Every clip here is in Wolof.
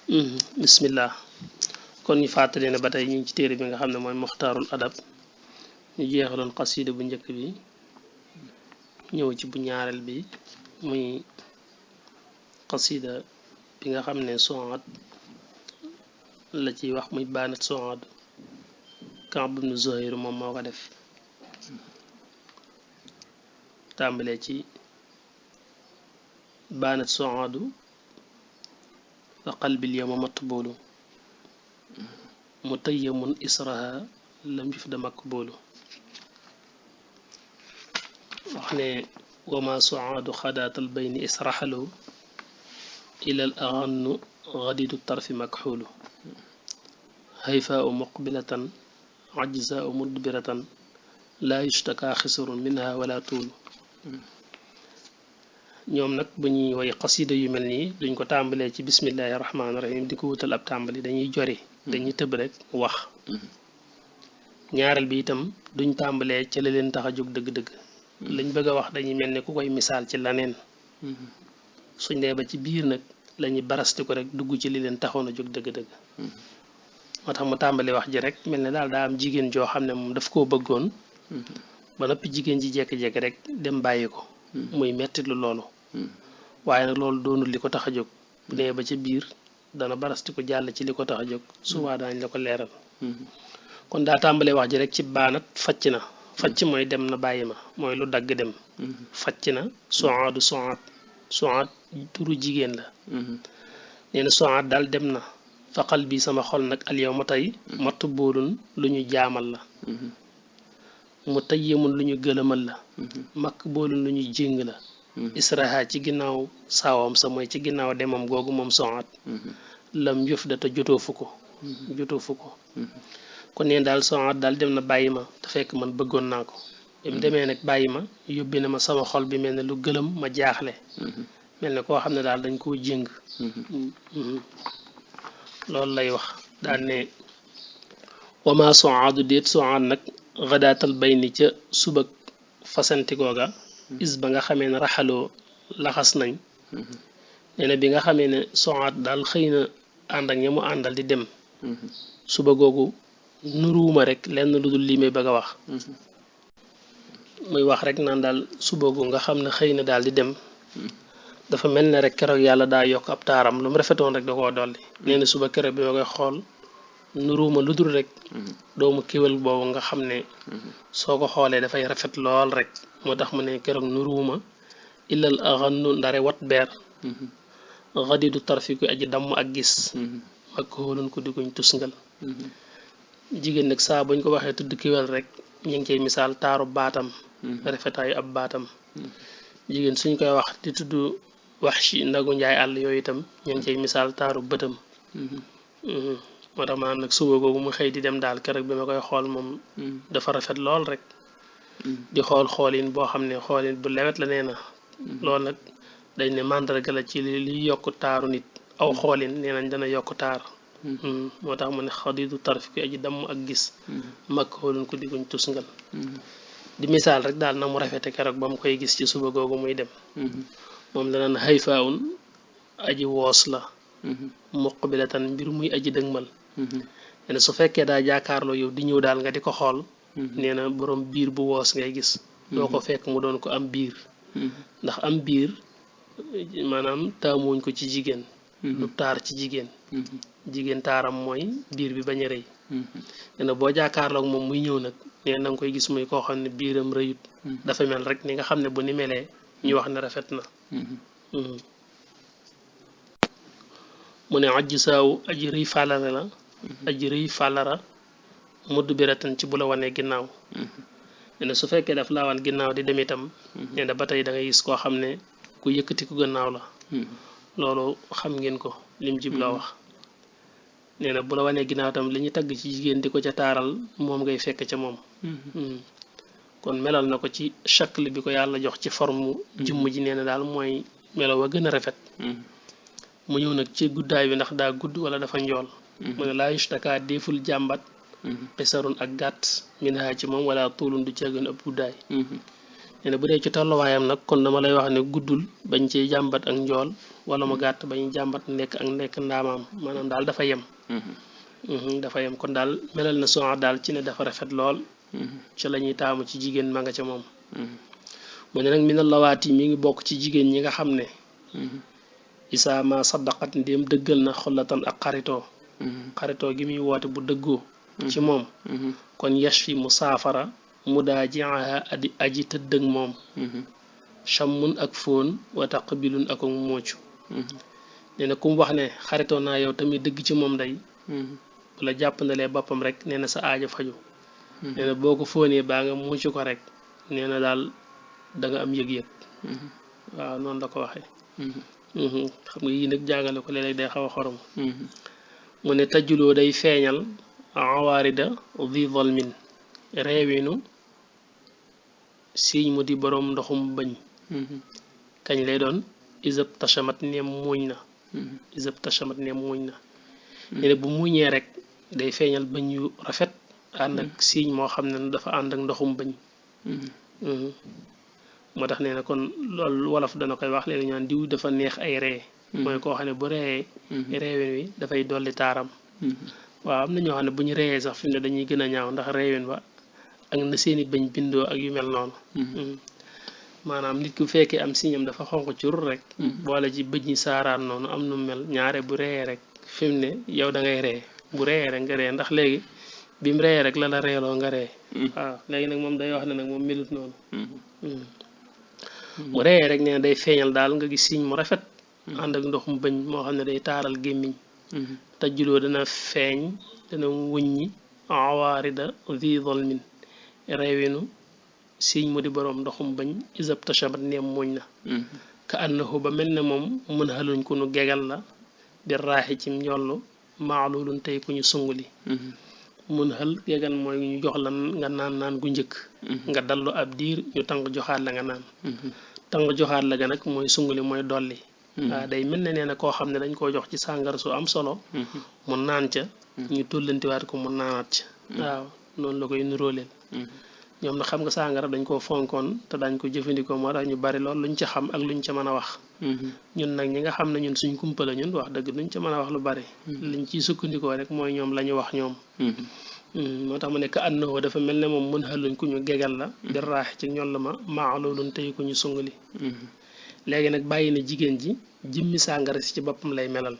bismillah kon ñu fàttali ne ba tey ñu ngi ci téere bi nga xam ne mooy muxtaarul adab ñu jeexaloon xasida bu njëkk bi ñëw ci bu ñaareel bi muy xasida bi nga xam ne soat la ciy wax muy baanat soat Kaab ibnu Zuhayr moom moo ko def tàmbalee ci baanat soadu fa qalbil yawma matbuulu mutayyamun israha lam yufda makbuulu wax ne wama soadu xadaatal bayni israxalu ilal agannu gadidu tarfi makxuulu hayfaau muqbilatan ajzaau mudbiratan laa yushtaka xisrun minha wala tuulu ñoom nag bu ñuy woy xasida yu mel nii duñ ko tàmbalee ci bismillahi rahmaani rahim di ko wutal ab tàmbali dañuy jori dañuy tëb rek wax ñaareel bi itam duñ tàmbalee ca la leen tax a jóg dëgg-dëgg lañ bëgg a wax dañuy mel ne ku koy misaal ci laneen suñ dee ba ci biir nag lañuy barasti ko rek dugg ci li leen taxoon a jóg dëgg-dëgg moo tax mu tàmbali wax ji rek mel ne daal daa am jigéen joo xam ne moom daf koo bëggoon ba noppi jigéen ji jekki-jekki rek dem bàyyi ko muy mettit lu loolu waaye nag loolu doonul li ko tax a jóg bu dee ba ca biir dana barasti ko jàll ci li ko tax a jóg subaa daañ la ko leeral kon daa tàmbalee wax ji rek ci baanat facc na facc mooy dem na bàyyi ma mooy lu dagg dem facc na soadu soat turu jigéen la nee na soat daal dem na faqal bi sama xol nag al yow ma tey matt boolun lu ñu jaamal la mu tayyamun lu ñu gëlëmal la makk boolun lu ñu jéng la israha ci ginnaaw saawam sa mooy ci ginnaaw demam googu moom soat lam yëf da te jotoo fu ko kon neen daal soat daal dem na bàyyi ma te fekk man bëggoon naa ko dem demee nag bàyyi ma yóbbi na ma sama xol bi mel ne lu gëlëm ma jaaxle mel ne koo xam ne daal dañ koo jéng loolu lay wax daal ne wama soadu déet soad nag xadaatal bay ni ca subak fasanti googa is ba nga xamee ne raxaloo laxas nañ nee na bi nga xamee ne soat daal xëy na ànd ak ña mu àndal di dem suba googu nuruwuma rek lenn lu dul lii may bëgg a wax muy wax rek naan daal suba googu nga xam ne xëy na daal di dem dafa mel ne rek keroog yàlla daa yokk ab taaram lu mu rafetoon rek da koo dolli nee na suba keroog bi ma koy xool nuruwuma lu dul rek doomu kéwél boobu nga xam ne soo ko xoolee dafay rafet lool rek moo tax mu ne keroog nuruwuma illal axannu ndare wat beer xadidu tarfi ku aji damm ak gis mag xoolun ko di kuñ tusngal jigéen nag saa buñ ko waxee tudd kéwél rek ñu ngi koy misaal taaru baatam rafetaayu ab baatam jigéen suñ koy wax di tudd wax ci ndagu njaay àll yooyu itam ñu ngi koy misaal taaru bëtam moo tax maanaam nag suba googu mu xëy di dem daal keroog bi ma koy xool moom dafa rafet lool rek di xoolin boo xam ne xoolin bu lewet la nee na loolu nag dañ ne màndarga la ci li yokk taaru nit aw xoolin nee nañ dana yokk taar moo tax mu ne xadidu tarfi ki aji damm ak gis mag xoolun ko diguñ tusngal di misaal rek daal na mu rafete keroog ba mu koy gis ci suba googu muy dem moom danaan hayfaun aji woos la muqbilatan mbir muy aji dëgmal nee na su fekkee daa jaakaarloo yow di ñëw daal nga di ko xool nee na borom biir bu woos ngay gis doo ko fekk mu doon ko am biir ndax am biir maanaam taamuñ ko ci jigéen lu taar ci jigéen taaram mooy biir bi bañ a rëy nee na boo jaakaarloog moom muy ñëw nag nee na nga koy gis muy koo xam ne biiram rëyut dafa mel rek ni nga xam ne bu ni melee ñu wax ne rafet na mu ne ajj saaw aji rëy fàllare la aji rëy fàllara mudd bi ratan ci bu la wanee ginnaaw nee na su fekkee daf laa wan ginnaaw di dem itam nee na ba tey da ngay gis koo xam ne ku yëkkati ku gannaaw la loolu xam ngeen ko lim jib la wax nee na bu la wanee ginnaaw itam li ñu tagg ci jigéen di ko ca taaral moom ngay fekk ca moom kon melal na ko ci shakl bi ko yàlla jox ci forme jëmm ji nee na daal mooy melo wa gën a rafet mu ñëw nag ci guddaay bi ndax daa gudd wala dafa njool mu ne laa yushtaka déeful jàmbat pesarun ak gàtt min haa ci moom wala tuulun du ceegën ab guddaay nee na bu dee ci tolluwaayam nag kon dama lay wax ne guddul bañ ci jàmbat ak njool wala mu gàtt bañ jàmbat nekk ndaamaam maanaam daal dafa yem dafa yem kon daal melal na Suad daal ci ne dafa rafet lool ci la ñuy taamu ci jigéen ma nga ca moom mu ne nag minal lawaati mi ngi bokk ci jigéen ñi nga xam ne isaa ma saddaqat ndéem dëggal na xollatan ak xaritoo gi muy woote bu dëggoo ci moom kon yashfi mu saafara mu daa jiaha aji tëddëg moom chammun ak fóon wa taqbilun ak muucu nee na ku mu wax ne xaritoo naa yow tamit dëgg ci moom day bu la jàppandalee boppam rek nee na sa aajo faju nee na boo ko fóonee baa nga muucu ko rek nee na daal da nga am yëg-yëg waaw noonu la ko waxee xam nga yii nag jàngale ko léeg-léeg day xaw a xorom mu ne tajuloo day feeñal awaarida vi volmin reewinu siiñ mu di boroom ndoxum bañ kañ lay doon isab tachamat neem muuñ na nee na bu muuñee rek day feeñal bañ yu rafet ànd ak siiñ moo xam ne dafa ànd ak ndoxum bañ moo tax nee na kon loolu wolof dana koy wax léegi ñaan diw dafa neex ay ree mooy koo xam ne bu reeyee reewin wi dafay dolli taaram waaw am na ñoo xam ne bu ñu reeyee sax fi mu ne dañuy gën a ñaaw ndax reewin ba ak na seeni bañ bindoo ak yu mel noonu maanaam nit ku fekkee am siñam dafa xonq cur rek boole ci bëj ñi saaraan noonu am nu mel ñaare bu reeyee rek fi mu ne yow da ngay ree bu reeyee rek nga ree ndax léegi bi mu reeyee rek la la reeloo nga ree waaw léegi nag moom day wax ne nag moom melut noonu bu reeyee rek nee na day feeñal daal nga gis siñ mu rafet ànd ak ndox mu bañ moo xam ne day taaral gémmiñ tajjuloo dana feeñ dana wuññi awaarida vi volmin reewinu siñ mu di boroom ndoxum bañ isab tachamat neem muñ na ka annahu ba mel ne moom mën xaluñ ku nu gegal la di raaxi ci njollu maalulun tey ku ñu sunguli mun xal gegal mooy ñu jox la nga naan gu njëkk nga dallu ab diir ñu tànk joxaat la nga naan tànk joxaat la ga nag mooy sunguli mooy dolli waaw day mel ne nee na koo xam ne dañ koo jox ci sàngara su am solo mu naan ca ñu tóllantiwaat ko mu naanaat ca waaw noonu la koy nuróoleel ñoom na xam nga sàngara dañ koo fonkoon te dañ ko jëfandikoo moo tax ñu bari lool luñ ca xam ak luñ ca mën a wax ñun nag ñi nga xam ne ñun suñ kumpa la ñun wax dëgg duñ ca mën a wax lu bari liñ ciy sukkandikoo rek mooy ñoom la ñu wax ñoom moo tax mu ne ka annoo dafa mel ne moom mën xaluñ ku ñu gegal la di raax ci ñoll ma maa loolun tey ku ñu sungali léegi nag bàyyi na jigéen ji jëmmi sàngara si ci boppam lay melal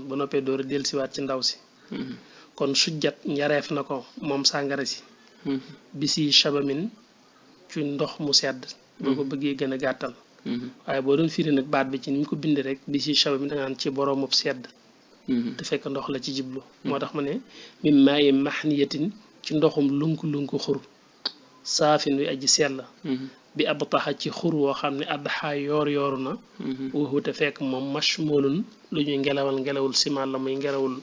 ba noppee door a dellusiwaat ci ndaw si kon sujjat njareef na ko moom sàngara si bisi shabamin ci ndox mu sedd boo ko bëggee gën a gàttal waaye boo doon firi nag baat bi ci ni ñu ko bindee rek bisi shabamin da ngaan ci boroomub sedd te fekk ndox la ci jiblu moo tax ma ne mim maayi maxniyatin ci ndoxum lunku xur saafin wi aji sell bi ab taxa ci xur woo xam ne addaxaa yooru na waxute fekk moom mashmulun lu ñuy ngelawul simal la muy ngelawul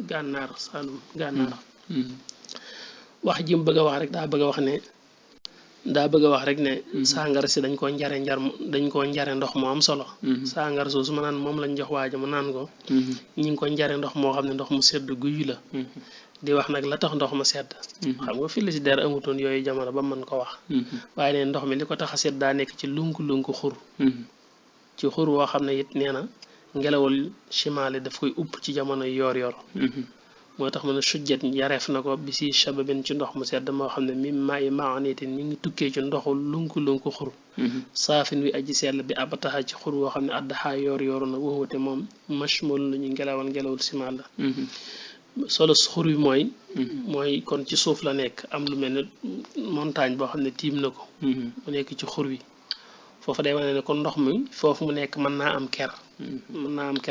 gànnaar saalum gànnaar wax ji mu bëgg a wax rek daa bëgg a wax rek ne sàngara si dañ koo njare ndox moo am solo sàngara soo su ma naan moom lañ jox waaja mu naan ko ñi ngi ko njare ndox moo xam ne ndox mu sedd guy la di wax nag la tax ndox ma sedd xam nga frigidaire amutoon yooyu jamono ba mën ko wax waaye ne ndox mi li ko tax a sedd daa nekk ci lunku xur ci xur woo xam ne it nee na ngelawul chimaali daf koy upp ci jamono yoor moo tax mën a sujjet yareef na ko bi si shababin ci ndox mu sedd moo xam ne mi maayi maanitin mi ngi tukkee ci ndoxu lunku xur saafin wi aji sell bi abataxa ci xur woo xam ne addaxaa yooru na waxute moom mashmul lu ñu ngelawul simaal la solo xur wi mooy kon ci suuf la nekk am lu mel ne montagne boo xam ne tiim na ko mu nekk ci xur wi foofu day wane ne kon ndox mi foofu mu nekk mën naa am ker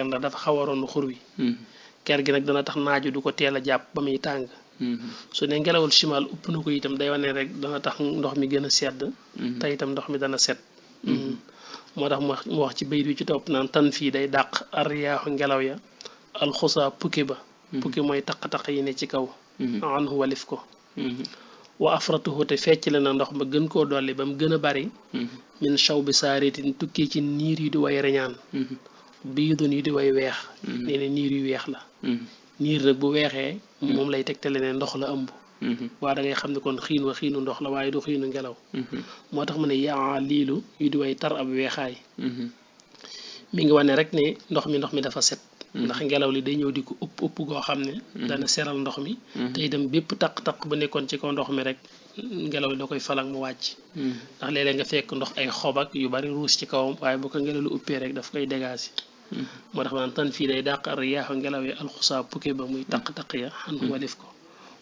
ndax dafa xaw a ron xur wi ker gi nag dana tax naaju du ko teel a jàpp ba muy tàng su ne ngelawul chimal upp na ko itam day wane rek dana tax ndox mi gën a sedd te itam ndox mi dana set moo tax mu wax ci bayit wi ci topp naan tan fii day dàq arriyaaxu ngelaw ya alxusa pukki ba pukki mooy taq-taq yi ne ci kaw anhu walif ko wa afratuhu te fecc la na ndox ma gën koo dolli ba mu gën a bari min shaw bi saaritin tukkee ci niir yi di way reñaan biidun yi di way weex nee na niir yu weex la niir nag bu weexee moom lay tegtale ne ndox la ëmb waa da ngay xam ne kon xiin wa xiinu ndox la waaye du xiinu ngelaw moo tax mu ne yaa liilu yu di way tar ab weexaay mi ngi wane rek ne ndox mi dafa set ndax ngelaw li day ñëw di ko ëpp goo xam ne dana seral ndox mi te itam bépp taq-taq bu nekkoon ci kaw ndox mi rek ngelaw li da koy falang mu wàcc ndax léeg-léeg nga fekk ndox ay xob ak yu bari ruus ci kawam waaye bu ko ngelaw li uppee rek daf koy dégager moo tax man tan fii day dàq riyaaxu ngelaw yi alxusaa pukke ba muy taq-taq ya xan walif ko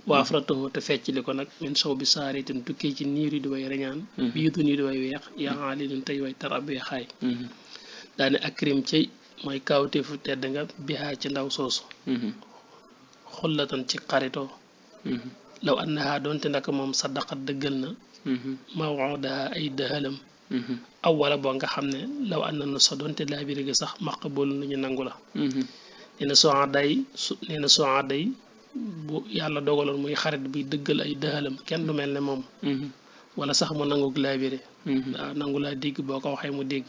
waafratahu te fecc li ko nag min sow bi saaritin tukkee ci niir yi di way reñaan biitu nii di way weex yaa li nun tey way tar ab weexaay daane akrim cey mooy kawteefu tedd nga bihaa ci ndaw soosu xullatan ci xaritoo law annaha doonte naka moom sadaqat dëggal na mawudaha ay dëhalam aw wala boo nga xam ne law an na nu sa doonte laabiri ga sax maqbulun lu ñu nangu la nee na soa day bu yàlla dogaloon muy xarit bi dëggal ay dëhalam kenn du mel ne moom wala sax mu nanguk laabiri waaw nangu laa dégg boo ko waxee mu dégg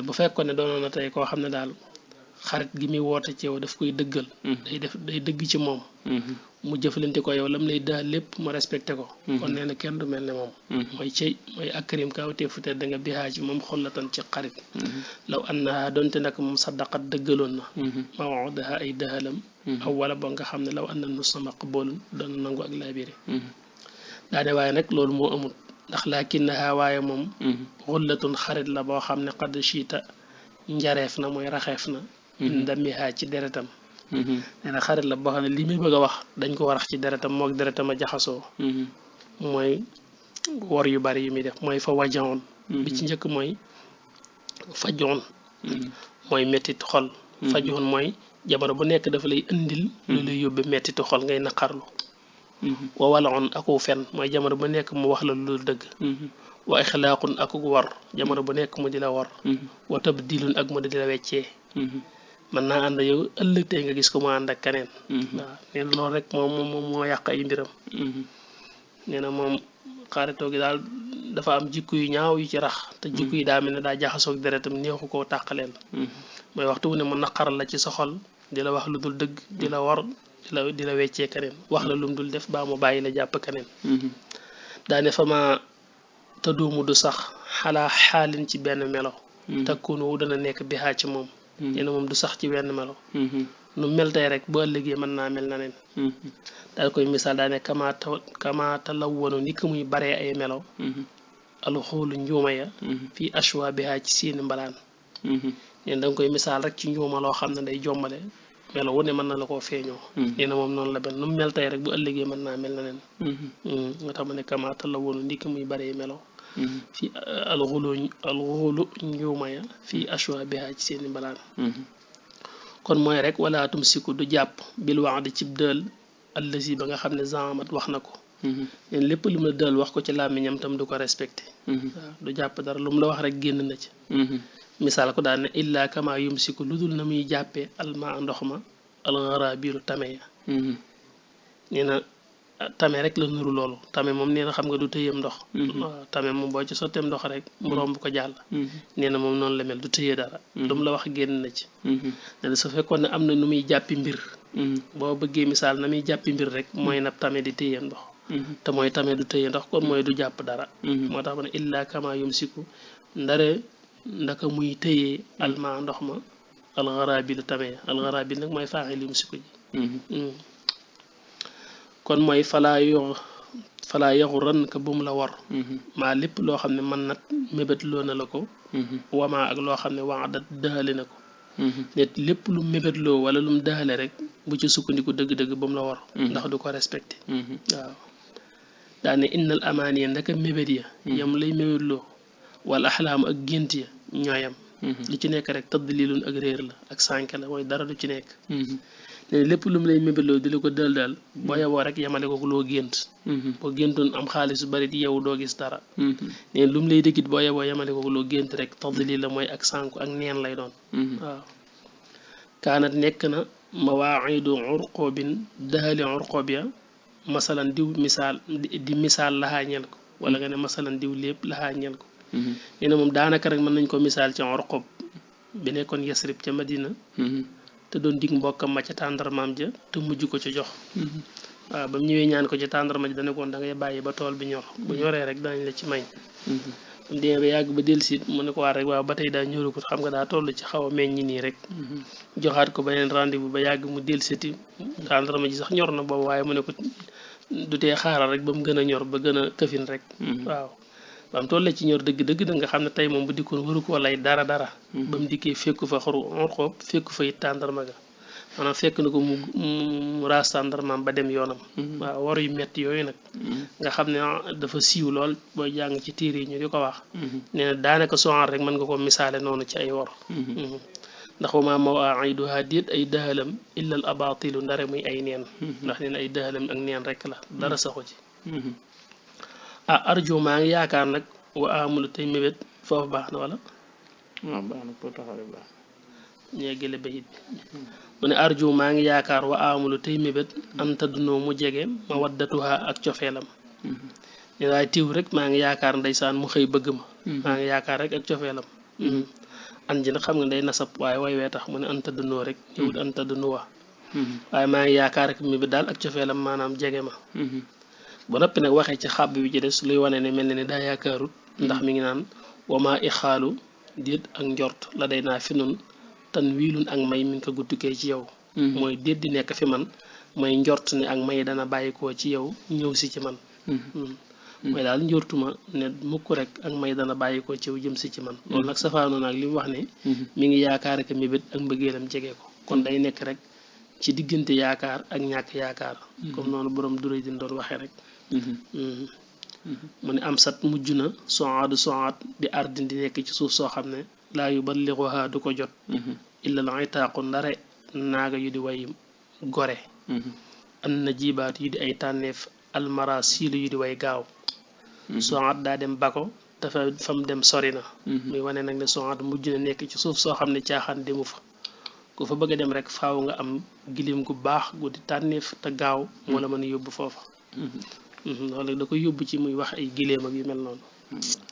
bu fekkoon ne doonoon na tey koo xam ne daal xarit gi muy woote ci yow daf koy dëggal day dëgg ci moom mu jëflante ko yow lam lay daal lépp mu respecté ko kon nee na kenn du mel ne moom mooy akrim kawteefu te da nga bihaa ci moom xollatan ci xarit law annaha doonte nag moom saddaqat dëggaloon na mawudaha ay dëhalam aw wala boo nga xam ne law anna nus na maqboolun doon nangu ak laabiri daane waaye nag loolu moo amul ndax lakinnaha waaye moom xullatun xarit la boo xam ne xadd chiita njareef na mooy raxeef na ndamiha ci deretam nee na xarit la boo xam ne li muy bëgg a wax dañ ko warax ci deretam mook deretam a jaxasoo mooy wor yu bari yu muy def mooy fa wajawoon bi ci njëkk mooy fajoon mooy mettit xol fajoon mooy jamono bu nekk dafa lay indil lu lay yóbbe mettitu xol ngay naqarlu wa walaon aku fen mooy jamono bu nekk mu wax la lu dëgg wa ixlaaqun aku war jamono bu nekk mu di la war wa tabdilun ak mu di la weccee mën naa ànd yow ëllëg tey nga gis ko mu ànd ak keneen waaw nee na loolu rek moom moo yàq ay mbiram nee na moom xaritoo gi daal dafa am jikko yu ñaaw yu ci rax te jikko yi daa mel ne daa jaxasoog deretam neexu koo tàqaleel mooy waxtu wu ne mu naqar la ci sa xol di la wax lu dul dëgg di la war di la weccee keneen wax la lum dul def baa mu bàyyi la jàpp keneen daane fa ma te duumu du sax xalaa xaalin ci benn melo takkunu wu dana nekk bi xaa ci moom nee na moom du sax ci wenn melo nu mel tey rek bu ëllëgee mën naa mel na neen daal koy misaal daane kamaata law wanu ni ko muy baree ay melo alxoolu njuuma ya fii ashwa bi xaa ci seeni mbalaan neen danga koy misaal rek ci njuuma loo xam ne day jombale melo wu ne mën na la koo feeñoo nee na moom noonu la benn nu mu mel tey rek bu ëllëgee mën naa mel na nen nga tax ma ne kamaata la woonu ndikk muy baree melo fii alxulu njuuma ya fii ashwa biha ci seeni mbalaan kon mooy rek wala tumsiku du jàpp bil wax di cib dël allazi ba nga xam ne zaamat wax na ko neen lépp lu mu la dël wax ko ci làmmiñam tam du ko respecté waaw du jàpp dara lu mu la wax rek génn na ci misaal ko daal ne illa kama yumsiku lu dul na muy jàppee alma ndox ma alxarabilu tame ya nee na tame rek la nuru loolu tame moom nee na xam nga du tëyeem ndox waaw tame moom boo ci sotteem ndox rek mu romb ko jàll nee na moom noonu la mel du tëyee dara lu mu la wax génn na ci nee na su fekkoon ne am na nu muy jàppi mbir boo bëggee misaal na muy jàppi mbir rek mooy na tame di tëyee ndox te mooy tame du tëyee ndox kon mooy du jàpp dara moo tax ma ne illa kama yumsiku ndare ndaka muy tëyee alma ndox ma alxarabil tamee alxarabil nag mooy faaxil yumsiku ji kon mooy falaa yaxu ran ka bu mu la war maa lépp loo xam ne man nag mébét loo na la ko wamaa ak loo xam ne waadat dëxale na ko net lépp lu mébét loo wala lu mu dëxale rek bu ci sukkandiku dëgg-dëgg ba mu la war ndax du ko respecté waaw daane innal amaaniya ndaka mébét ya yam lay mébét loo wala axlaam ak gént ya ñooyam lu ci nekk rek tëdd lilun ak réer la ak sànke la mooy dara du ci nekk ne lépp lu mu lay mébéloo di la ko dël daal boo yeboo rek yemale ko loo gént boo géntoon am xaalis bu bari di yow doo gis dara ne lu mu lay dëggit boo yeboo yemale ko loo gént rek tëdd li la mooy ak sànku ak neen lay doon waaw kaanat nekk na mawaa'idu urqubin dahali urqub ya masalan diw misaal di misaal laxaa ñel ko wala nga ne masalan diw lépp laxaa ñel ko nee na moom daanaka rek mën nañ ko misaal ci urqub bi nekkoon Yasrib ca Madina te doon dig mbokkam ma ca tàndarmaam ja te mujj ko ca jox waaw ba mu ñëwee ñaan ko ci tàndarma ji dana koon da ngay bàyyi ba tool bi ñor bu ñoree rek danañ la ci may am demee ba yàgg ba dellusiit mu ne ko waat rek waaw ba tey daa ñorukut xam nga daa toll ci xaw a meññ nii rek joxaat ko beneen rendez-vous ba yàgg mu dellusiiti tàndarma ji sax ñor na boobu waaye mu ne ko du tee xaaral rek ba mu gën a ñor ba gën a këfin rek waaw ba mu tollee ci ñor dëgg-dëgg da nga xam ne tey moom bu dikkoon waru ko lay dara ba mu dikkee fekku fa xoob fekku fa it tàndarma ga maanaam fekk na ko mu raas tàndarmaam ba dem yoonam waaw waru yu metti yooyu nag nga xam ne dafa siiw lool booy jàng ci téere yi ñu di ko wax nee na daanaka soxaar rek mën nga ko misaale noonu ci ay wor ndax wama mawaiduha déet ay dëhalam illa al abatilu ndare muy ay neen ndax nee na ay dëhalam ak neen rek la dara saxu ci arjo maa ngi yaakaar nag wa amulu tey mébét foofu baax na wala waaw baax na pour taxawle baax ñeegale bayit bi mu ne arjo maa ngi yaakaar wa amulu tey mébét anta dunoo mu jege ma waddatuha ak cofeelam ne waaye tiw rek maa ngi yaakaar ndeysaan mu xëy bëgg ma maa ngi yaakaar rek ak cofeelam an ji nag xam nga day nasab waaye way wee tax mu ne anta dunoo rek ñëwut anta dunuwa waaye maa ngi yaakaar rek mébét daal ak cofeelam maanaam jege ma ba noppi nag waxee ci xàbb bi ci des luy wane ne mel na ni daa yaakaarut ndax mi ngi naan wama i xaalu déet ak njort la day naa fi nun tan wiilun ak may mi ngi ko guttukee ci yow mooy déet di nekk fi man may njort ne ak may dana bàyyikoo ci yow ñëw si ci man mooy daal njortuma ne mukk rek ak may dana bàyyikoo ci yow jëm si ci man loolu nag safaanoo naag li mu wax ne mi ngi yaakaar ak mébét ak mbëggeelam jege ko kon day nekk rek ci diggante yaakaar ak ñàkk yaakaar comme noonu borom duray din doon waxee rek mu ne am sat mujj na soaadu soaat di ardin di nekk ci suuf soo xam ne laa yu balliruha du ko jot illa la itaaqu ndare naaga yu di way gore an na jibaat yu di ay tànneef almara siilu yu di way gaaw soaat daa dem bako dafa fam dem sori na muy wane nag ne soaat mujj na nekk ci suuf soo xam ne caaxaan demu fa ku fa bëgg a dem rek faaw nga am gilim gu baax gu di tànneef te gaaw moo la mën a yóbbu foofa loolu da koy yóbbu ci muy wax ay gileem ak yu mel noonu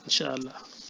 incha allah